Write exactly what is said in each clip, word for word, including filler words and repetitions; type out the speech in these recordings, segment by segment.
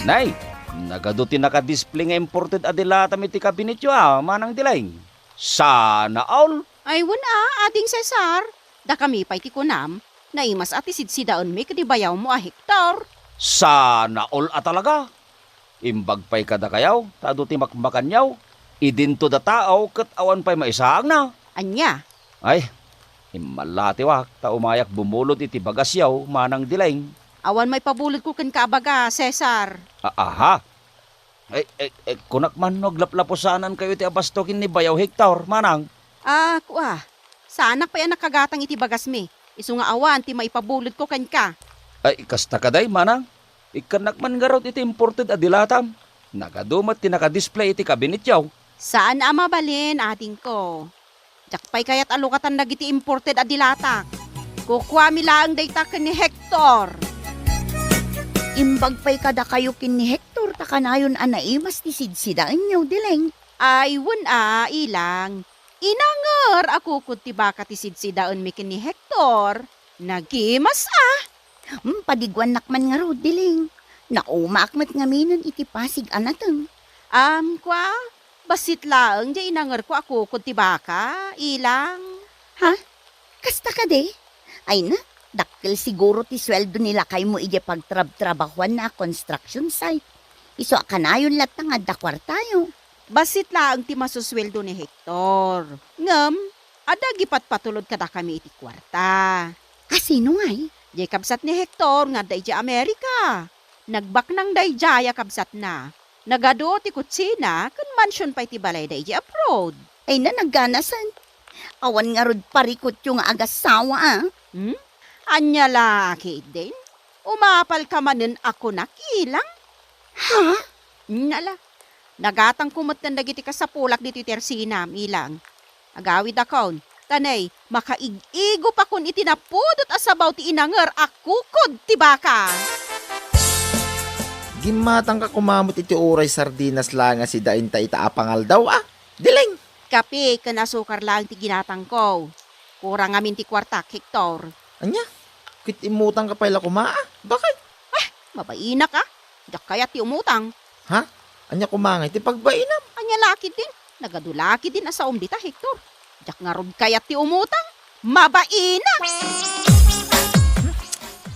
Nay, nagadu ti naka-display nga imported a dilatam iti kabinetyo a, Manang Dileng. Sana all. Ay, wen a, Ading Cesar. Dakami pay ti kunam, naimas a ti sidsidaenmi ken ni bayawmo a Hector. Sana all a talaga. Imbag pay kadakayo, ta adu ti makmakanyo, idinto da tao ket awan pay maisaangna. Ania? Ay, immallatiwak, ta umayak bumulod iti bagasyo, Manang Dileng. Awan maipabulodko kenka a bagas, Cesar. A-, aha. Ay, ay, ay, kunak man no aglaplapusanankayo iti abasto ken ni Bayaw Hector, Manang. Ah, kua. Saanak pay a nakagatang iti bagasmi. Isu nga awan ti maipabulodko kenka. Ay, kasta kadi, Manang. Ikkannak man ngarud iti imported a dilatam. Nagadu met ti naka-display iti kabinetyo. Saan a mabalin, adingko. Diak pay kayat a lukatan dagiti imported a dilatak. Kukuami laeng dayta ken ni Hector. Imbag pay kadakayo ken ni Hector ta kanayon a naimas ti sidsidaenyo, Dileng. Ay, wen a, ilang. Inanger a kukod ti baka ti sidsidaenmi ken ni Hector. Nagimas a. Hmm, padiguannak man ngarud, Dileng. Naumaak met ngaminen iti pasig a nateng. Am, kua, bassit laeng diay inangerko a kukod ti baka, ilang. Ha? Kasta kadi? Ay na, dakkel siguro ti sueldo ni lakaymo idiay pagtrabtrabahuanna a construction site. Isu a kanayon latta nga adda kuartayo. Bassit laeng ti masusueldo ni Hector. Ngem, adda agipatpatulod kadakami iti kuarta. A sino ngay? Diay kabsat ni Hector nga adda idiay Amerika. Nagbaknang daydiay a kabsatna. Nagadu ti kutsina ken mansion pay ti balayda idiay abroad. Ay na, naganasen. Awan ngarud parikutyo nga agasawa, a? Hmm? Ania la ketdin? Umapalka manen a kunak, ilang? Ha? Nala. Nagatangko metten dagiti kasapulak ditoy tersinam, ilang. Agawidakon. Ta nay, makaig-igupakon iti napudot a sabaw ti inanger a kukod ti baka. Gimmatangka koma met iti uray sardinas laeng a sidaenta ita a pangaldaw, a? Dileng! Kape ken asukar laeng ti ginatangko. Kurang ngamin ti kuartak, Hector. Ania? Ket immutangka pay la koma, a? Bakit? Ah, mabainak, a. Diak kayat ti umutang. Ha? Ania koma ngay ti pagbainam? Ania la ketdin? Nagadu la ketdin a saom dita, Hector. Diak ngarud kayat ti umutang. Mabainak!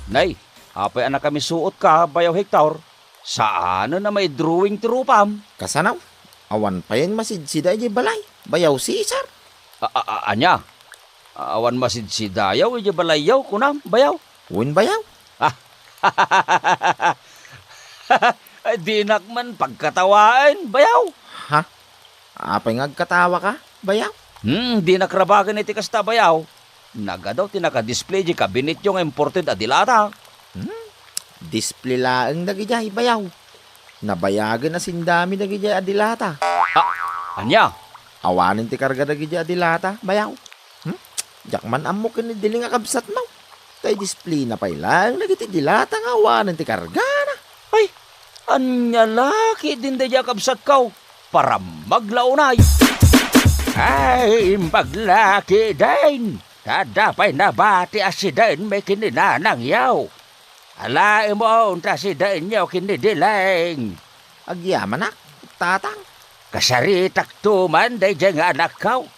Nay, apay a nakamisuotka, Bayaw Hector? Saanen a maidrawing ti rupam. Kasano? Awan payen masidsida idiay balay, Bayaw Cesar. A-, a-, a-, ania? Awan masidsidayo idiay balayyo, kunam, Bayaw? Wen, Bayaw. Ah. Dinak man pagkatawaen, Bayaw. Ha? Apay nga agkatawaka, Bayaw? Hmm, dinak rabagen iti kasta, Bayaw. Nagadu ti naka-display idiay kabinetyo nga imported a dilata. Hmm? Display laeng dagidiay, Bayaw. Nabayagen a sindami dagidiay a dilata. Ah, ania? Awanen ti karga dagidiay a dilata, Bayaw. Hmm? Diak man ammo ken ni Dileng a kabsatmo. Ta i-displayna pay laeng dagiti dilata nga awanen ti kargana. Ay, ania la ketdin daydiay a kabsatko? Parammag la unay. Ay, imbag la ketdin. Ta adda pay nabati a sidaenmi ken ni nanangyo. Alaemon ta sidaenyo ken ni Dileng. Agyamanak, tatang. Kasaritakto man daydiay nga anakko.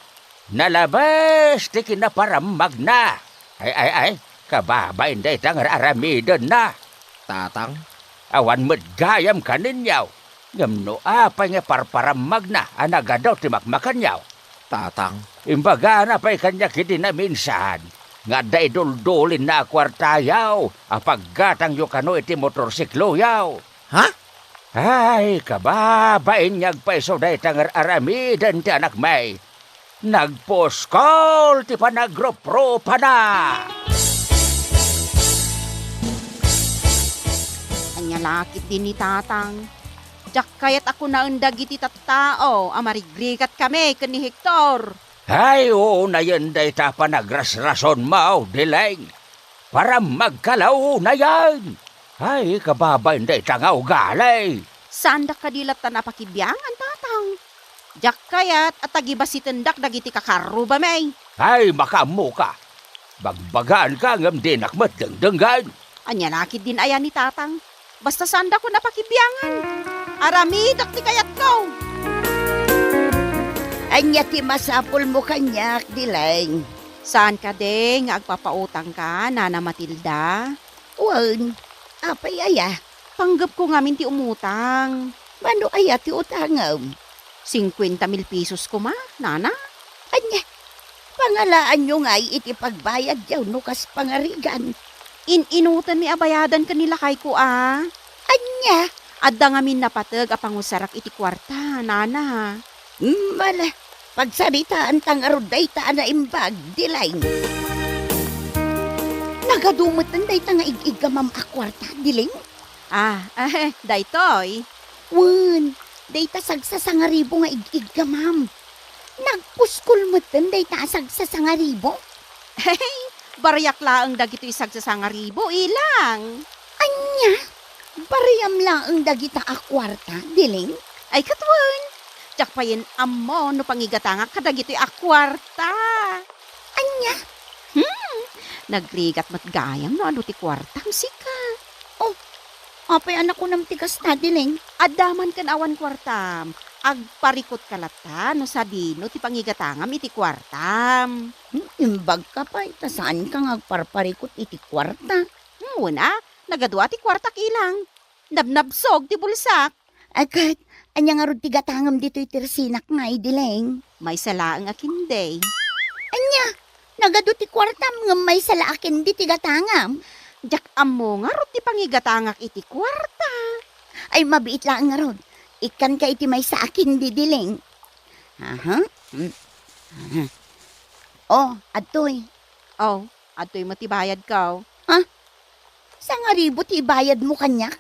Nalabes ti kinaparammagna. Ay, ay, ay, kababain dayta nga ar-aramidenna. Tatang. Awan met gayam kaninyo. Ngem no apay nga parparammagna a nagadu ti makmakanyo? Tatang. Imbagana pay kaniak idi naminsan nga adda iduldulinna a kuartayo a paggatangyo kano iti motorsikloyo. Ha? Ay, kababain nga agpayso dayta nga ar-aramiden ti anakmi. Nagpuskol ti panagruprupana. Ania la ketdin ni tatang? Diak kayat a kunaen dagiti tattao a marigrigat kami ken ni Hector. Ay, unayen dayta a panagrasrasonmo, Dileng. Parammagka la unayen. Ay, kababain dayta nga ugali. Saandak kadi latta a pakibiangan, tatang? Diak kayat a tagibasitendak dagiti kakarrubami. Ay, makaammoka. Bagbagaanka ngem dinak met dengdenggen. Ania la ketdin aya ni tatang? Basta saandakon a pakibiangan. Aramidek ti kayatko. Ania ti masapulmo kaniak, Dileng? Saan kadi nga agpapautangka, Nana Matilda? Wen, apay aya? Panggepko ngamin ti umutang. Mano aya ti utangem? Singkuenta mil pesos koma, Nana. Ania? Pangalaanyo ngay iti pagbayadyo no kas pangarigan. In-inutenmi a bayadan ken ni lakayko a. Ania? Adda ngamin napateg a pangusarak iti kuarta, Nana. Mala, pagsaritaanta ngarud dayta a naimbag, Dileng. Nagadu metten dayta nga ig-iggamam a kuarta, Dileng? Ah, eh, daytoy. Wen, dayta sagsasangaribo nga ig-iggamam. Nagpuskol metten dayta a sagsasangaribo? Hey, bariak laeng dagitoy sagsasangaribo, ilang. Ania? Bariam laeng dagita a kuarta, Dileng? Ay, ket wen, diak payen ammo no pangigatangak kadagitoy a kuarta. Ania? Hmm, nagrigat met gayam no adu ti kuartam, sika. Oh, apay a nakunam ti kasta, Dileng? Adda man ken awan kuartam, agparikutka latta no sadino ti pangigatangam iti kuartam. Hmm, imbagka pay, ta saanka nga agparparikut iti kuarta. Hmm, wen a, nagadu a ti kuartak, ilang. Nabnabsog ti bulsak. Ay, ket, ania ngarud ti gatangem ditoy tersinak ngay, Dileng? Maysa laeng a kindi. Ania? Nagadu ti kuartam ngem maysa la a kindi ti gatangam? Diak ammo ngarud ti pangigatangak iti kuarta. Ay, mabiit laeng ngarud. Ikkanka iti maysa a kindi, Dileng. Aha. Hmm. Aha. Oh, adtoy. Oh, adtoy met ti bayadko. Ha? Sangaribu ti ibayadmo kaniak?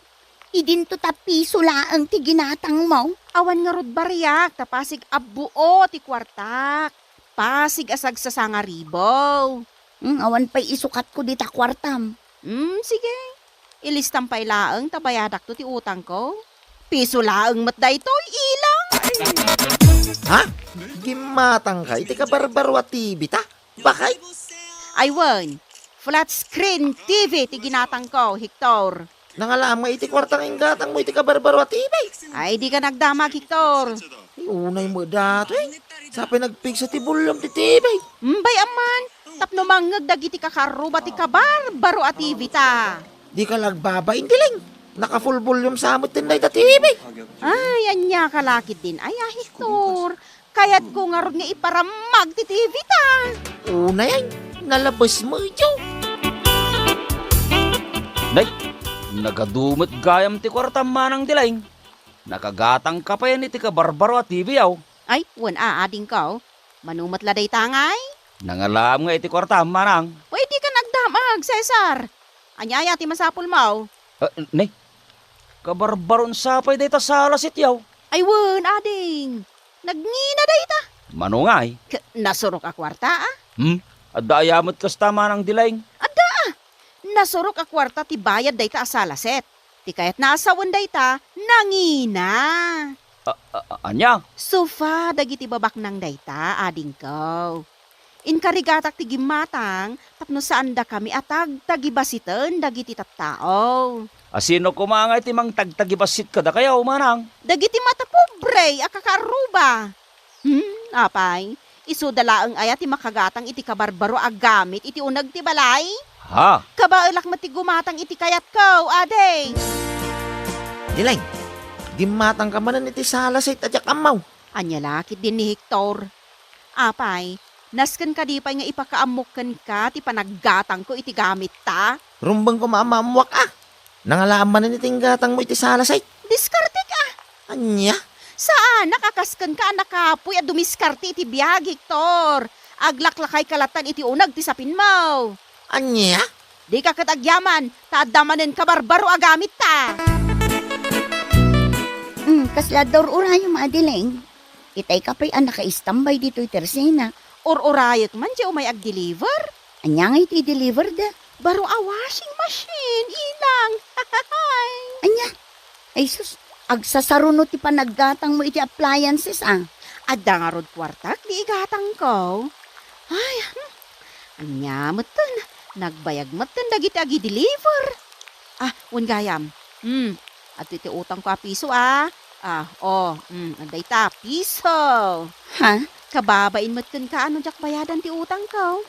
Idinto ta piso laeng ti ginatangmo. Awan ngarud bariak, ta pasig a buo ti kuartak. Pasig a sagsasangaribu. Hmm, awan pay isukatko dita kuartam. Hmm, sige. Ilistam pay laeng ta bayadakto ti utangko. Piso laeng met daytoy, ilang. Ha? Gimmatangka iti kabarbaro a T V ta? Bakay? Ay wen, flat screen T V ti ginatangko, Hector. Nangalaam nga iti kuarta nga inggatangmo iti kabarbaro a T V? Ay, dika nagdamag, Hector. Ay, unay met datoy. Sapay nagpigsa ti volume ti T V. Mbay amman, tapno mangngeg dagiti kakaruba ti kabarbaro a T V ta. Dika la agbabain, Dileng. Naka-full volume sa met dayta T V. Ay, ania ka la ketdin aya, Hector. Kayatko ngarud nga iparammag ti T V ta. Unay, nalabes met. Nay, nagadu met gayam ti kuartam, Manang Dileng. Nakagatangka payen iti kabarbaro a T V, aw. Ay, wen a, adingko. Mano met la dayta ngay? Nangalaam nga iti kuartam, Manang. Pwede ka nagdamag, Cesar. Ania aya ti masapulmo? Ah, nay, kabarbaron sa pay dayta sala sitio. Ay wen, ading. Nagngina dayta. Mano ngay? K-, nasurok a kuarta, a? Hmm? Adda aya met kasta, Manang Dileng? Adda, a. Nasurok a kuarta ti bayad dayta a salaset. Ti kayatna a sawen dayta, nangina. A, a, a, ania? Sofa dagiti babaknang dayta, adingko. Inkarigatak ti gimmatang tapno saandakami a tagtagibasiten dagiti tattao. A sino koma nga iti mangtagtagibassit kadakayo, Manang? Dagiti matapobre a kakaruba. Hmm, apay, isuda laeng aya ti makagatang iti kabarbaro a gamit iti uneg ti balay? Ha? Kabaelak met ti gumatang iti kayatko, adi. Dileng, gimmatangka manen iti salaset a diak ammo. Ania la ketdin ni Hector? Apay, nasken kadi pay nga ipakaammok kenka ti panaggatangko iti gamitta? Rumbeng koma a maammoak a. Nangalaam manen iti inggatangmo iti salaset. Diskartek a. Ania? Saanak a kaskenka a nakapuy a dumiskarte iti biag, Hector. Aglaklakayka lattan iti uneg ti sapinmo. Ania? Dika ket agyaman, ta adda manen kabarbaro a gamitta. Hmm, kasla adda ur-urayom, Adeline. Itay ka pay a nakaistambay ditoy tersinak. Ur-urayek man diay umay agdeliver. Ania ngay ti ideliverda? Baro a washing machine, ilang. Ania? Ay sus, agsasaruno ti panaggatangmo iti appliances, a. Adda ngarud kuartak ti igatangko. Ay, hmm. Ania metten, nagbayag metten dagiti agideliver. Ah, wen gayam, Hmm, adtoy ti utangko a piso, a. A, o, hmm, adda ita, piso. Ha? Kababain met kenka no diak bayadan ti utangko.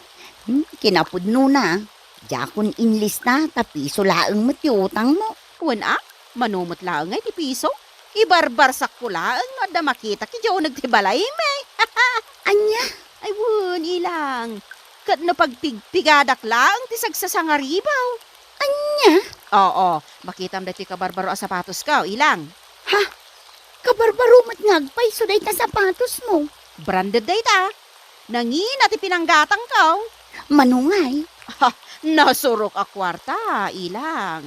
Hmm, kinapudnona. Diakon inlista ta piso laeng met ti utangmo. Wen a, mano met laeng ngay ti piso? Ibarbarsakko laeng no adda makitak idiay uneg ti balaymi. Ania? Ay wen, ilang. Ket no pagpigpigadak laeng ti sagsasangaribaw. Ania? Oo, makitam daytoy kabarbaro a sapatosko, ilang. Ha? Kabarbaro met nga agpayso dayta sapatosmo? Branded dayta. Nangina ti pinanggatangko. Mano ngay? Ha, nasurok a kuarta, ilang.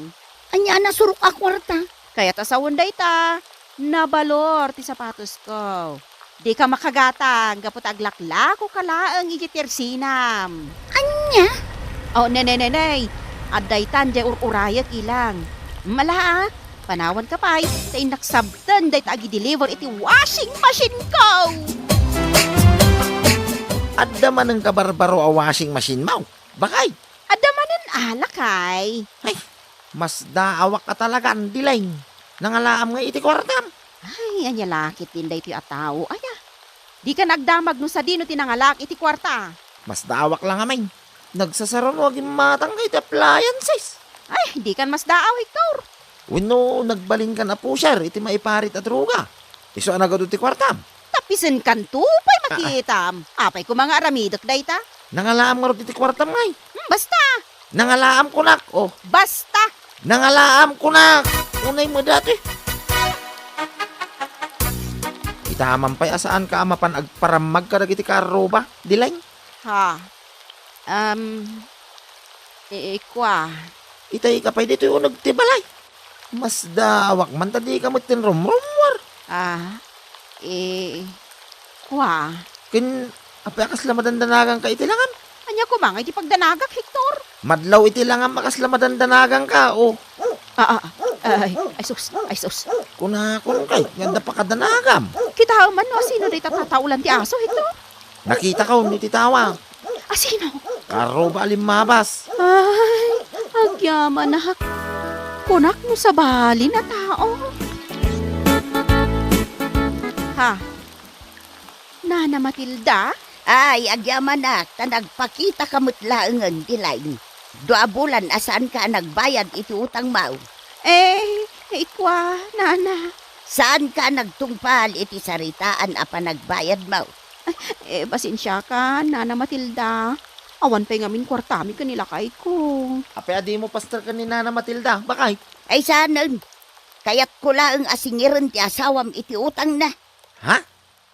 Ania a nasurok a kuarta? Kayat a sawen dayta, nabalor ti sapatosko. Dika makagatang gapu ta aglaklakoka laeng idiay tersinam. Ania? O, ne, ne, ne, ne. Adda itan diay ur-urayek, ilang. Mala, a. Panawanka pay, ta innak sabten dayta agi-deliver iti washing machine ko. Adda manen kabarbaro a washing machine mo, bakay? Adda manen a, lakay. Ay, masdaawak a talaga, Dileng. Nangalaam ngay iti kuartam? Ay, ania la ketdin daytoy a tao, aya? Dikan agdamag no sadino ti nangalaak iti kuarta. Masdaawak la ngamin. Nagsasaruno a gimmatangka iti appliances. Ay, dikan masdaaw, Hector. Wenno nagbalinkan a pusher iti maiparit a droga. Isu a nagadu ti kuartam. Tapisenkanto pay makitam. Apay koma nga aramidek dayta? Nangalaam ngarud iti kuartam ngay. Hmm, basta. Nangalaam kunak, o. Basta. Nangalaam kunak. Unay met daytoy. Itaman pay a saanka a mapan agparammag kadagiti kaarruba, Dileng? Ha? Um, i-, ikua. Itayka pay ditoy uneg ti balay. Masdaawak man ta dika met tinrumrummuar. A, i-, kua. Ken, apay a kasla madandanagangka iti langam? Ania koma nga iti pagdanagak, Hector? Madlaw iti langam a kasla madandanagangka, o. A, a, ay, ay sus, ay sus. Kunakon kay, nga adda pakadanagam. Kitaem man no asino dayta tataolan ti aso, Hector? Nakitako iti tawa. Asino? Kaarruba a limmabas. Ay, agyamanak. Kunak no sabali a tao. Ha? Nana Matilda? Ay, agyamanak, ta nagpakitaka met laengen, Dileng. Dua a bulan a saanka a nagbayad iti utangmo. Eh, ikua, Nana. Saanka a nagtungpal iti saritaan a panagbayadmo. Eh, pasensiaka, Nana Matilda. Awan pay ngamin kuartami ken ni lakayko. Apay a dimo paster ken ni Nana Matilda, bakay? Ay, saanen. Kayatko laeng a singiren ti asawam iti utangna. Ha?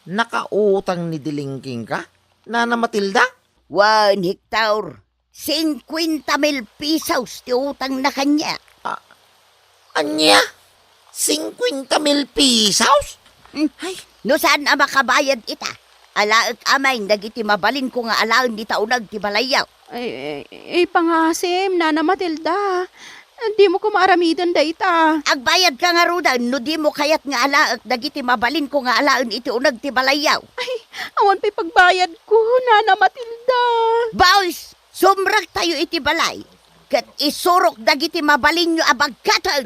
Nakautang ni Dileng kenka, Nana Matilda? Wen, Hector, singkuenta mil pesos ti utangna kaniak. A-, ania? Singkuenta mil pesos? Hmm. Ay. No saan a makabayad ita, alaek amay dagiti mabalinko nga alaen dita uneg ti balayyo. Ay, ay, ay, pangasim, Nana Matilda. Dimo koma aramiden dayta. Agbayadka ngaruden no dimo kayat nga alaek dagiti mabalinko nga alaen iti uneg ti balayyo. Ay, awan pay pagbayadko, Nana Matilda. Boys, sumrektayo iti balay, ket isurok dagiti mabalinyo a bagkaten.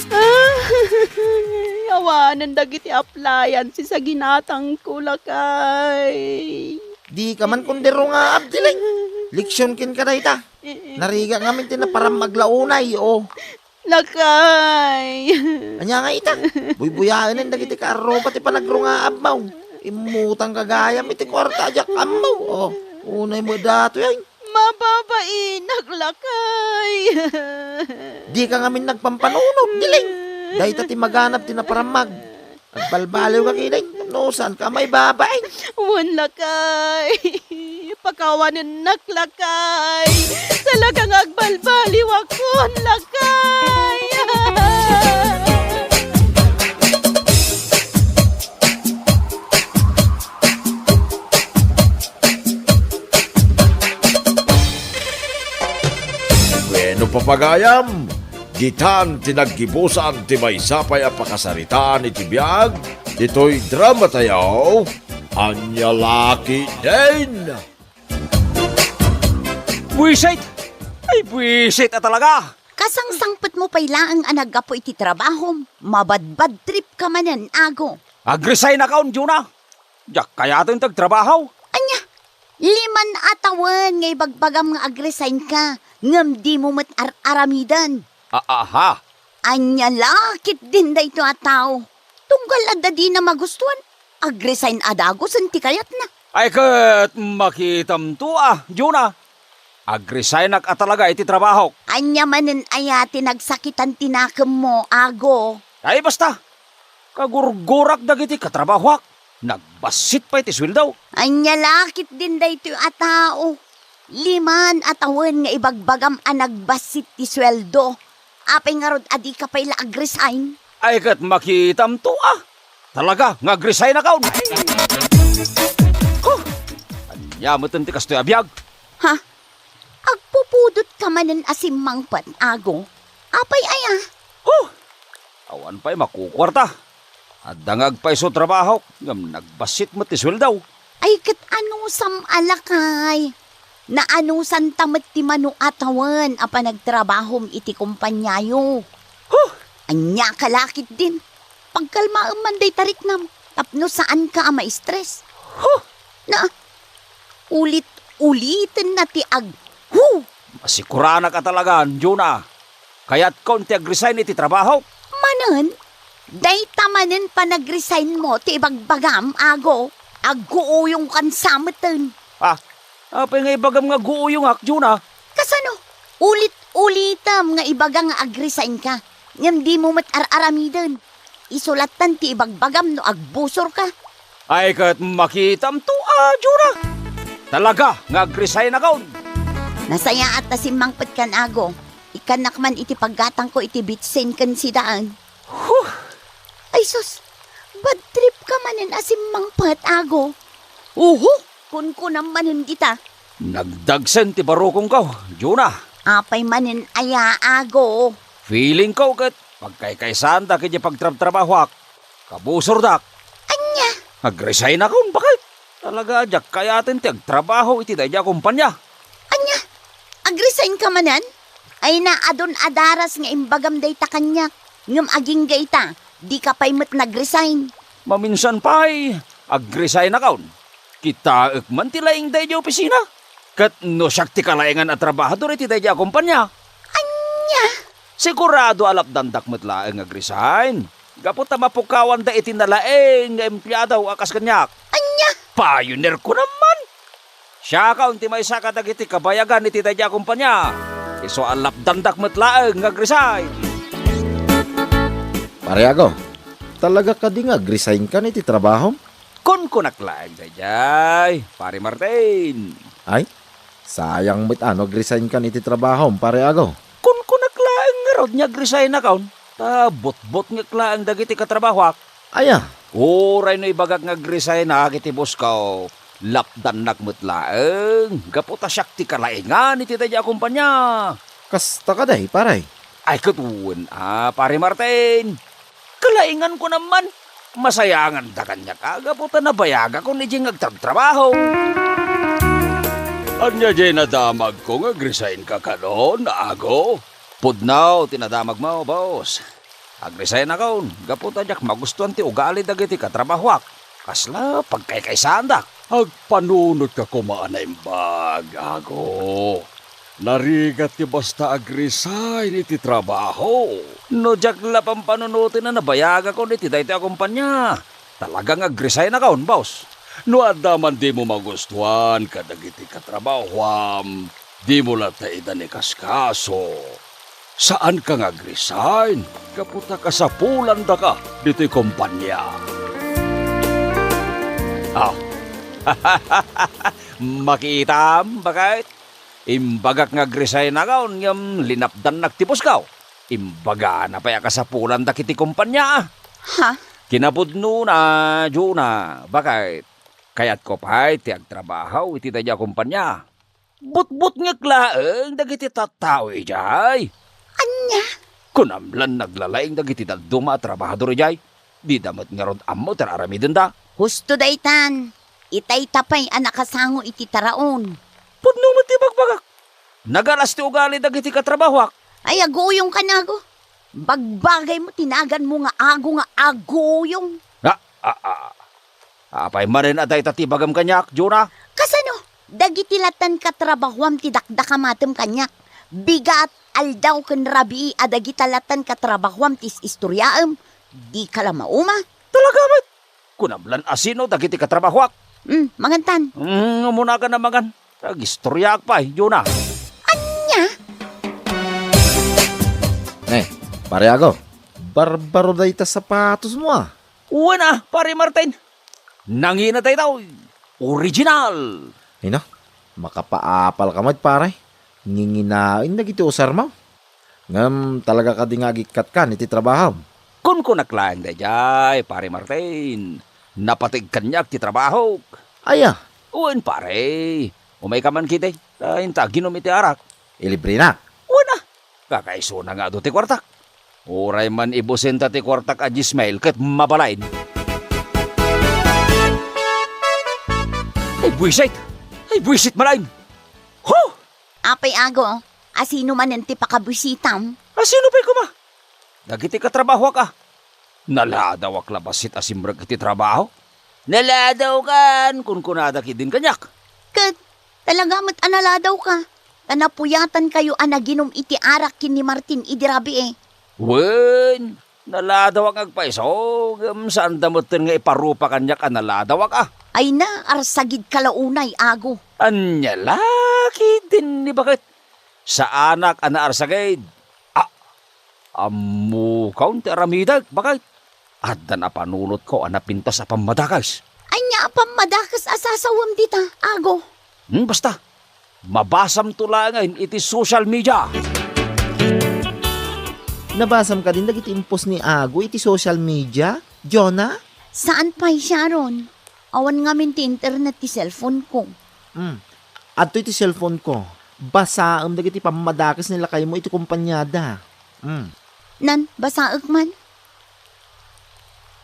Ay, awanen dagiti appliances a ginatangko, lakay. Dika man kundi rungaab, Dileng. Leksion kenka dayta. Narigat ngamin ti naparammag la unay, o. Lakay. Ania nga ita? Buybuyaenen dagiti kaarruba ti panagrungaabmo. Immutangka gayam iti kuarta a diak ammo. O, unay met daytoy, ay. Mababainak, lakay. Dika ngamin nagpampanunot, Dileng. Dayta ti maganab ti naparammag. Agbalbaliwka ketdin, no saanka a maibabain. Wen, lakay. Pakawanennak, lakay. Talaga nga agbalbaliwakon, lakay. Wen, papagayam, ditan ti naggibusan ti maysa pay a pakasaritaan iti biag ditoy dramatayo, Ania La Ketdin. Buisit! Ay, buisit a talaga! Kasangsangpetmo pay laeng a naggapu iti trabahom, mabadbadtripka manen, Ago. Agresign-akon, Juna. Diak kayaten ti agtrabaho. Ania? Liman a tawen nga ibagbagam nga agresign-ka, ngem dimo met ar-aramiden. A-, aha? Ania la ketdin daytoy a tao? Tunggal adda dina magustuan, agresign a dagusen ti kayatna. Ay, ket makitamto a, Juna. Agresign-ak a talaga iti trabahok. Ania manen aya ti nagsakitan ti nakemmo, Ago? Ay, basta. Kagurgurak dagiti katrabahoak. Nagbassit pay ti sueldo. Ania la ketdin daytoy a tao? Liman a tawen nga ibagbagam a nagbassit ti sueldo. Apay ngarud a dika pay la agresign? Ay, ket makitamto a. Talaga nga agresign-akon. Huh! Ania met ti kastoy a biag? Ha? Agpupudotka manen a simmangpet, Ago? Apay aya? Huh! Awan pay makukuarta. Adda nga agpayso trabahok, ngem nagbassit met ti sueldo. Ay, ket anusam a lakay? Naanusanta met ti mano a tawen a panagtrabahom iti kompaniayo. Huh! Ania ka la ketdin? Pagkalmaem man dayta riknam tapno saanka a ma-stress. Huh! Na, ulit-uliten na ti ag-, hu! Masikuranak a talagan, Juna. Kayatkon ti agresign iti trabahok. Manen, dayta manen panagresign-mo ti ibagbagam, Ago. Agguuyongkan sa meten. Ah, apay nga ibagam nga agguuyongak, Juna? Kasano? Ulit-ulitem nga ibaga nga agresign-ka, ngem dimo met ar-aramiden. Isu lattan ti ibagbagam no agbusorka. Ay, ket makitamto a, Juna. Talaga nga agresign-akon. Nasayaat a simmangpetkan, Ago. Ikkannak man iti paggatangko iti bitsin ken sidaen. Huh! Ay sus, bad trip ka manen a simmangpet, Ago. Uho, kunkunam manen dita. Nagdagsen ti barukongko, Juna. Apay manen aya, Ago? Feelingko ket pagkaykaysaandak idiay pagtrabtrabahoak. Kabusordak. Ania? Agresign-akon, baket. Talaga a diak kayaten ti agtrabaho iti daydiay a kompania. Ania? Agresign ka manen? Ay, naadun a daras nga imbagam dayta kaniak, ngem agingga ita, dika pay met nagresign. Maminsan pay, agresign-akon. Kitaek man ti laing daydiay opisina. Ket no siak ti kalaingan a trabahador iti daydiay a kompania. Ania? Sigurado a lapdandak met laeng nga agresign. Gapu ta mapukawanda iti nalaing nga empleado a kas kaniak. Ania? Pioneer ko naman. Siakon ti maysa kadagiti kabayagan iti daydiay a kompania. Isu a lapdandak met laeng nga agresign. Pare Ago, talaga kadi nga agresign-kan iti trabahom? Kunkunak laeng daydiay, Pare Martin. Ay, sayang met a no agresign-kan iti trabahom, Pare Ago. Kunkunak laeng ngarud nga agresign-akon. Ta butbutngek laeng dagiti katrabahoak. Aya? Uray no ibagak nga agresignak iti boss-ko, lapdannak met laeng, gapu ta siak ti kalaingan iti daydiay a kompania. Kasta kadi, pare? Ay, ket wen a, Pare Martin. Kalainganko naman. Masayanganda kaniak a gapu ta nabayagakon idiay nga agtrabtrabaho. Ania diay nadamagko nga agresign-ka kano, Ago? Pudno ti nadamagmo, boss. Agresign-akon gapu ta diak magustuan ti ugali dagiti katrabahoak. Kasla pagkaykaysaandak. Agpanunotka koma a naimbag, Ago. Narigat ti basta agresign iti trabaho. No diak la pampanunoten a nabayagakon iti daytoy a kompania, talaga nga agresign-akon, boss. No adda man dimo magustuan kadagiti katrabahoam, dimo latta ida inkaskaso. Saanka nga agresign gapu ta kasapulandaka ditoy kompania. Ah. Makitam, baket? Imbagak nga agresign-akon ngem linapdannak ti boss-ko. Imbagana pay a kasapulandak iti kompania. Ha? Kinapudnona, Juna, baket? Kayatko pay ti agtrabaho iti daydiay a kompania. Butbutngek laeng dagiti tattao idiay. Ania? Kunam la, naglalaing dagiti dadduma a trabahador idiay. Dida met ngarud ammo ti ar-aramidenda. Husto daytan. Itay ta pay a nakasango iti taraon. Pudno met ti ibagbagak. Nagalas ti ugali dagiti katrabahoak. Ay, aguyong ka, Ago. Bagbagaymo ti naganmo nga Ago nga aguyong. Ah, ah, ah. Apay manen a dayta ti ibagam kaniak, Jonah? Kasano? Dagiti lattan katrabahoam ti dakdakamatem kaniak. Bigat, Aldaw ken Rabii a dagita lattan katrabahoam ti is-istoriaem. Dika la mauma. Talaga met? Kunam lan a sino dagiti katrabahoak. Hmm, mangantan. Hmm, umuna ka na mangan. Agistoriaak pay, Jonah. Ania? Eh, Pare Ago, barbaro dayta sapatosmo, a. Wen a, Pare Martin. Nangina daytoy. Original. Ina, makapaapal ka met, pare. Nginginaen dagiti usarmo. Ngem talaga kadi nga agikkatka iti trabahom? Kunkunak laeng daydiay, Pare Martin. Napateg kaniak ti trabahok. Aya? Wen, pare. Umayka man ketdi, ta inta aginom iti arak. Ilibrena? Wen a. Kakaisuna nga adu ti kuartak. Uray man ibusenta ti kuartak a dies mil ket mabalin. Ay, buisit! Ay, buisit manen! Ho! Apay, Ago, asino manen ti pakabuisitam? Asino pay koma? Dagiti katrabahoak a. Naladawak la bassit a simrek iti trabaho. Naladawkan, kunkunada ketdin kaniak. Ket, talaga met a naladawka. Ta napuyatankayo a naginom iti arak ken ni Martin idi rabii. Wen, naladawak nga agpaiso, ngem saanda metten nga iparupa kaniak a naladawak a. Ay na, arsagidka la unay, Ago. Ania la ketdin ni baket? Saanak a naarsagid. A, ammokon ti aramidek, baket. Adda napanunotko a napintas a pammadakes. Ania a pammadakes a sasawem dita, Ago? Hmm, basta. Mabasamto laengen iti social media. Nabasam kadin dagiti impos ni Ago iti social media, Jonah? Saan pay, Sharon. Awan ngamin ti internet ti cellphone ko. Hmm. Adtoy ti cellphone ko. Basaem dagiti pammadakes ni lakaymo iti kompaniada. Hmm. Nan, basaek man.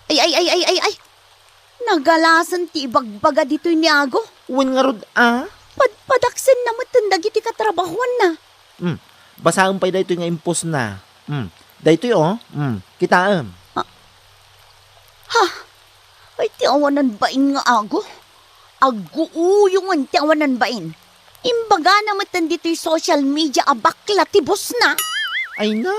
Ay, ay, ay, ay, ay, ay. Nagalasen ti ibagbaga ditoy ni Ago. Wen ngarud a? Padpadaksenna metten dagiti katrabahoanna. Hmm. Basaem pay daytoy nga imposna. Hmm. Daytoy, o. Hmm. Kitaem. Ah. Ha? Ay, ti awanan bain nga Ago. Agguuyongen ti awanan bain. Imbagana metten ditoy social media a bakla ti bosna. Ay na,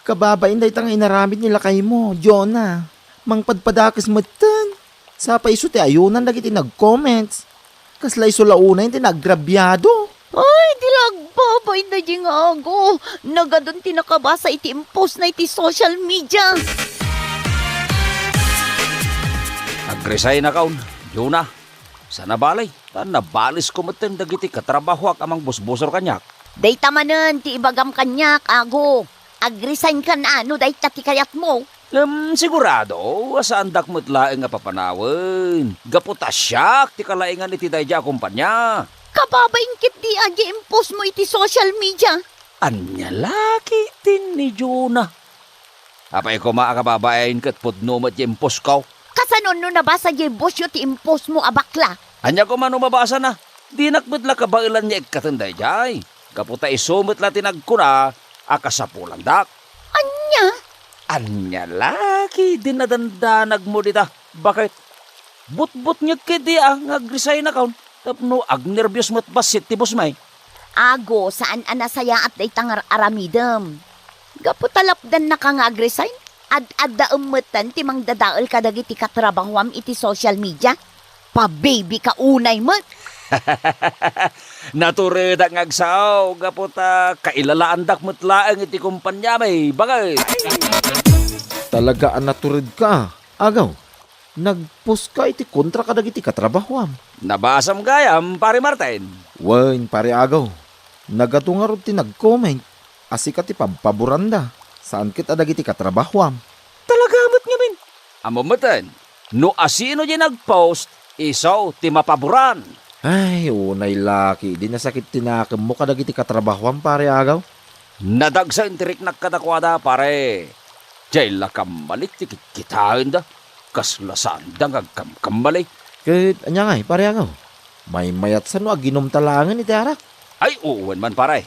kababain dayta nga inaramid ni lakaymo, Jonah. Mangpadpadakes metten. Sapay isu ti ayonan dagiti nag-comments. Kasla isu la unay ti naagrabiado. Ay, di la agbabain daydiay nga Ago. Nagadun ti nakabasa iti impostna iti social media. Nag-resign akon, Jonah. Sana balay, ta nabalisko metten dagiti katrabahoak a mangbusbusor kaniak. Dayta manen ti ibagam kaniak, Ago. Ag-resign ka na no dayta ti kayatmo. Ngem sigurado a saandak met laeng a papanawen, gapu ta siak ti kalaingan iti daydiay a kompania. Kababain ketdi a di impostmo iti social media. Ania la ketdin ni Jonah? Apay koma a kababain ket pudno met ti imposko. Kasano no nabasa diay bosyo ti impostmo a bakla? Ania koma no mabasana? Dinak met la kabaelan nga ikkaten daydiay. Gapu ta isu met la ti nagkuna a kasapulandak. Ania? Ania la ketdin a dandanagmo dita? Baket? Butbutngek ketdi a nga ag-resign akon tapno agnerbios met bassit ti bosmi. Ago, saan a nasayaat dayta nga ar-aramidem. Gapu ta lapdannaka nga ag-resign, ad-addaem metten ti mangdadael kadagiti katrabahoam iti social media. Pabibika unay met. Naturedak nga agsao gapu ta kailalaandak met laeng iti kompaniami, baket. Talaga a naturedka, Agaw. Nagpost ka iti kontra kadagiti katrabahoam. Nabasam gayam, Pare Martin? Wen, Pare Agaw. Nagadu ngarud ti nag-comment a sika ti pabpaboranda, saan ket a dagiti katrabahoam. Talaga met ngamin? Ammom metten, no asino diay nag-post, isu ti mapaboran. Ay, unay la ketdi nasakit ti nakemmo kadagiti katrabahoam, Pare Agaw. Nadagsen ti riknak kadakuada, pare. Diay la kammali ti kitkitaenda. Kasla saanda nga agkamkammali. Ket ania ngay, Pare Agaw? Maymayatsa no aginomta laengen iti arak? Ay, wen man, pare.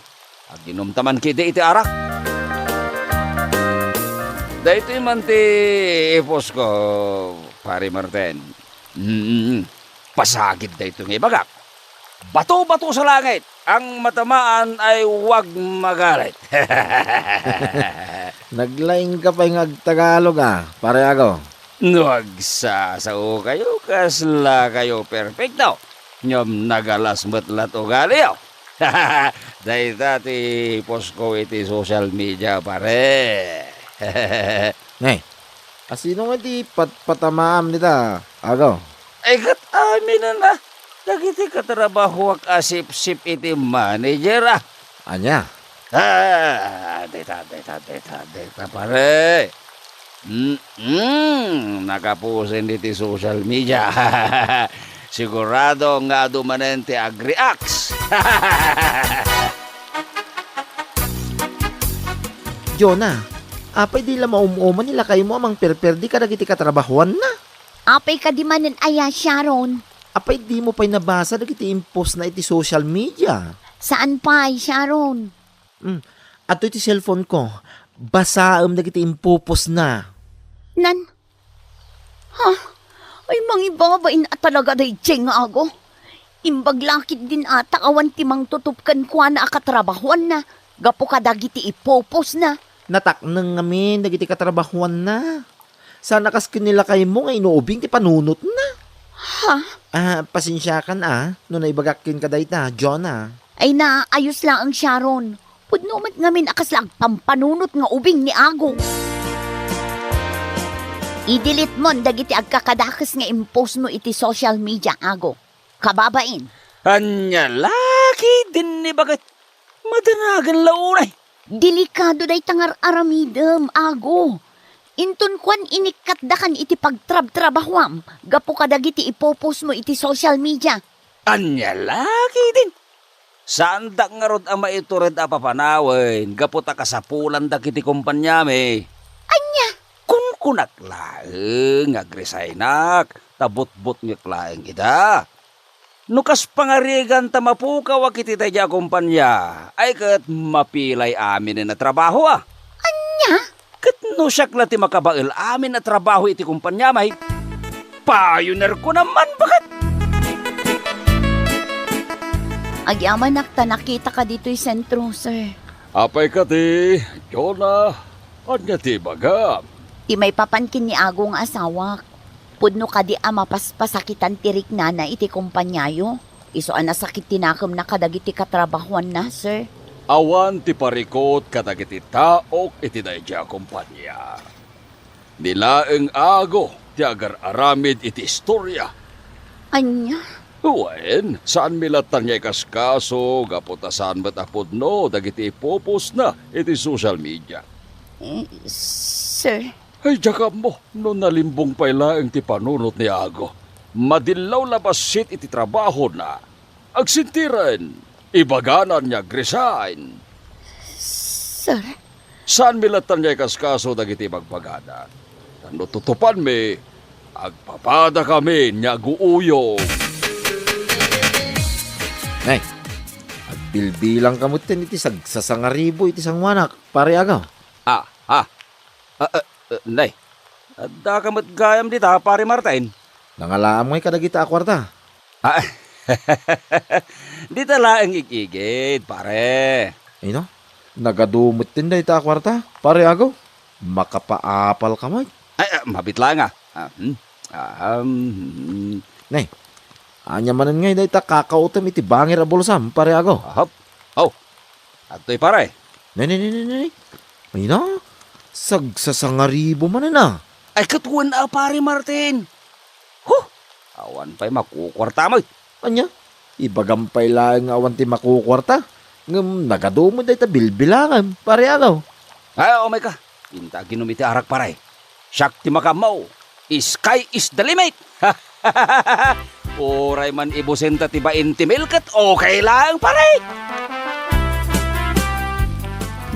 Aginumta man ketdi iti arak. Daytoy man ti ipusko, Pare Martin. Mm, pasagid daytoy nga ibagak. Bato-bato sa langit, ang matamaan ay huwag magalit. Naglaingka pay nga agtagalog, a, Pare Ago. No agsasaokayo, kaslakayo perpekto. Ngem nagalas met la't ugaliyo. Dayta ti post ko iti social media, pare. Nay, a, sino nga ti patpatamaam dita, Ago? Ay, ket aminen a dagiti katrabahoak a sipsip iti manager, a. Ania? A, dita, dita, dita, dita, pare. Mm, nakaposten iti social media. Sigurado nga adu manen ti agreacts. Jonah, apay di la maum-uman ni lakaymo a mangperperdi kadagiti katrabahoanna? Apay kadi manen aya, Sharon? Apay dimo pay nabasa dagiti impostna iti social media? Saan pay, Sharon? Hmm. Adtoy ti cellphone ko. Basaem dagiti impopostna. Nan? Ha? Ay, mangibabain a talaga daydiay nga Ago. Imbag la ketdin a ta awan ti mangtutup kenkuana a katrabahoanna gapu kadagiti ipopostna. Natakneng ngamin dagiti katrabahoanna. Saan a kas ken ni lakaymo nga inuubing ti panunotna. Ha? A, pasensiakan a, no naibagak kenka dayta, Jonah. Ay, naayos laeng, Sharon. Pudno met ngamin a kasla agpampanunot nga ubing ni Ago. I-delete mon dagiti agkakadakes nga impostmo iti social media, Ago. Kababain. Ania la ketdin ni baket? Madanagan la unay. Delikado dayta nga ar-aramidem, Ago. Inton kuan, inikkatdakan iti pagtrabtrabahoam gapu kadagiti ipopostmo iti social media. Ania la ketdin? Saandak ngarud a maitured a papanawen gapu ta kasapulanda iti kompaniami. Ania? Kunkunak laeng nga agresignak ta butbutngek laeng ida. No kas pangarigan ta mapukawak iti daydiay a kompania, ay ket mapilay aminen a trabaho a. Ania? Ket no siak la ti makabael amin a trabaho iti kompaniami, pioneer ko naman baket. Agyamanak ta nakitaka ditoy sentro, sir. Apay kadi, Jonah? Ania ti ibagam? Ti maipapan ken ni Ago nga asawak. Pudno kadi a mapaspasakitan ti riknana iti kompaniayo? Isu a nasakit ti nakemna kadagiti katrabahoanna, sir. Awan ti parikut kadagiti taok iti daydiay a kompania. Ni laeng Ago ti agar-aramid iti istoria. Ania? Wen, saanmi latta nga ikaskaso gapu ta saan met a pudno dagiti ipopostna iti social media. Eh, sir. Ay, diak ammo no nalimbong pay laeng ti panunot ni Ago. Madillaw la bassit iti trabahona. Agsentiren, ibagana nga agresign. Sir? Saanmi latta nga ikaskaso dagiti ibagbagana. Ta no tutupanmi, agpapadakami nga aguuyong. Nay, agbilbilangka metten iti sagsasangaribo iti sanguanak, Pare Ago. Ah, ah. Ah, ah, ah, nay, addaka met gayam dita, Pare Martin? Nangalaam ngay kadagita a kuarta? Ah, dita laeng igigid, pare. Ino? Nagadu metten dayta a kuarta, Pare Ago? Makapaapalka met. Ay, ah, mabit laeng a. Ah, hmm. Ah, hmm. Nay, ania manen ngay dayta kakautem iti bangir a bulsam, Pare Ago? Ahop. Oh, adtoy, pare. Nay, nay, nay, nay, nay. Ay na, sagsasangaribo manen a. Ay, ket wen a, Pare Martin. Huh! Awan pay makukuarta met. Ania? Ibagam pay laeng nga awan ti makukuarta. Ngem nagadu met dayta bilbilangem, Pare Ago. Ay, umay ka. Inta aginom iti arak, pare. Siak ti makaammo. Sky is the limit. Uray man ibusenta ti bainte mil ket okay laeng, pare.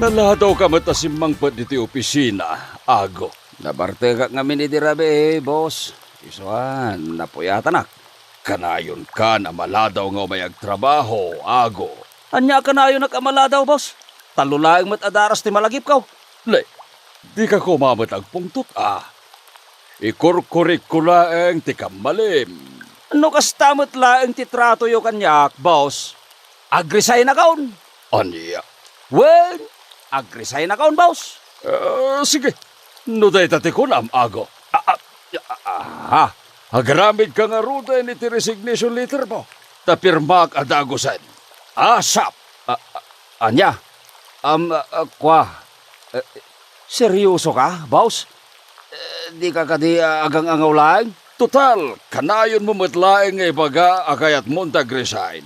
Naladawka met a simmangpet ditoy opisina, Ago. Nabartekak ngamin idi rabii, boss. Isu a, napuyatanak. Kanayonkan a maladaw nga umay agtrabaho, Ago. Ania a kanayonak a maladaw, boss? Tallo laeng met a daras ti malagipko. Le, dika koma met agpungtot, a. Ikurkurikko laeng ti kammalim. No kasta met laeng ti tratoyo kaniak, boss, agresign akon. Ania? Wen, agresign akon, boss. Ah, sige. No dayta ti kunam, Ago. Ah, ah, ah, ah. Agaramidka ngaruden iti resignation letter mo. Ta pirmaak a dagusen. Asap. Ah, ah, ania? Am, ah, ah, kua. Eh, seryoso ka, boss? Eh, di ka kadi, ah, agang-angaw laeng? Total, kanayon mo met laeng nga ibaga a kayat mon ta agresign.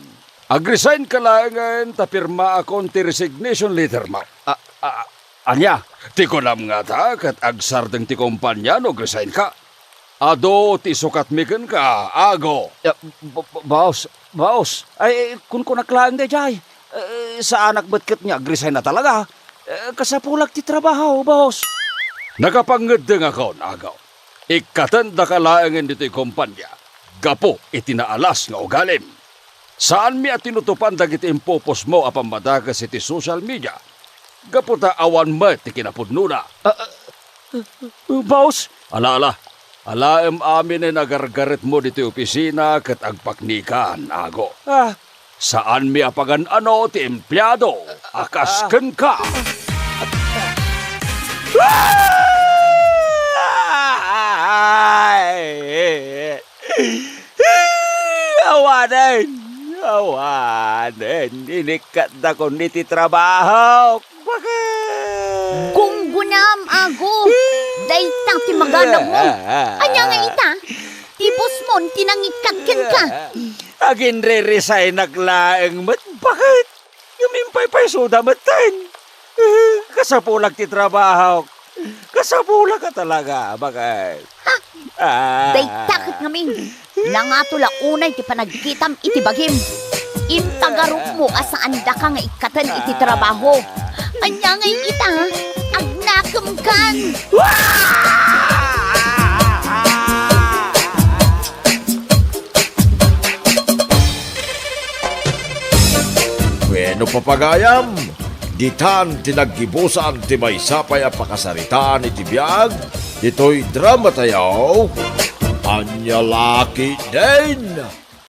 Agresign ka laengen ta pirmaakon ti resignation letter mo. Ah, ah, ania? Ti kunam ngata ket agsardeng ti kompania no agresign ka. Adu ti sukatmi kenka, Ago. Ya, b-, b-, boss, boss. Ay, kunkunak laeng daydiay. Eh, saanak met ket nga agresign a talaga. Eh, kasapulak ti trabaho, boss. Nakapangngeddengakon, Ago. Ikkatendaka laengen ditoy kompania gapu iti naalas nga ugalim. Saanmi a tinutupan dagiti impupos mo a pammadakes iti social media gapu ta awan met ti kinapudnona. Ah, ah, boss? Ala, ala. Alaem aminen a gargaretmo ditoy opisina ket agpaknikan, Ago. Ah. Saanmi a pagan-ano ti empleado a kas kenka. Awanen! Awanen! Inikkatdakon iti trabaho! Bakit? Gunggunam, Ago! Dayta ti maganabmo! Ania nga ita? Ti boss mon ti nangikkat kenka! Aginre-resignak laeng met. Bakit? Ngem impaypaysoda metten. Eh, kasapulak ti trabahok. Kasapulak a talaga, bakit? Ha? Ah. Dayta ket ngamin, nangato la unay ti panagkitam iti bagim. Inta garupmo a saandaka nga ikkaten iti trabaho. Ania ngay ita? Agnakemkan! Bueno, papagayam, ditan ti naggibusan ti maysa pay a pakasaritaan iti biag ditoy drama tayo. Ania la ketdin?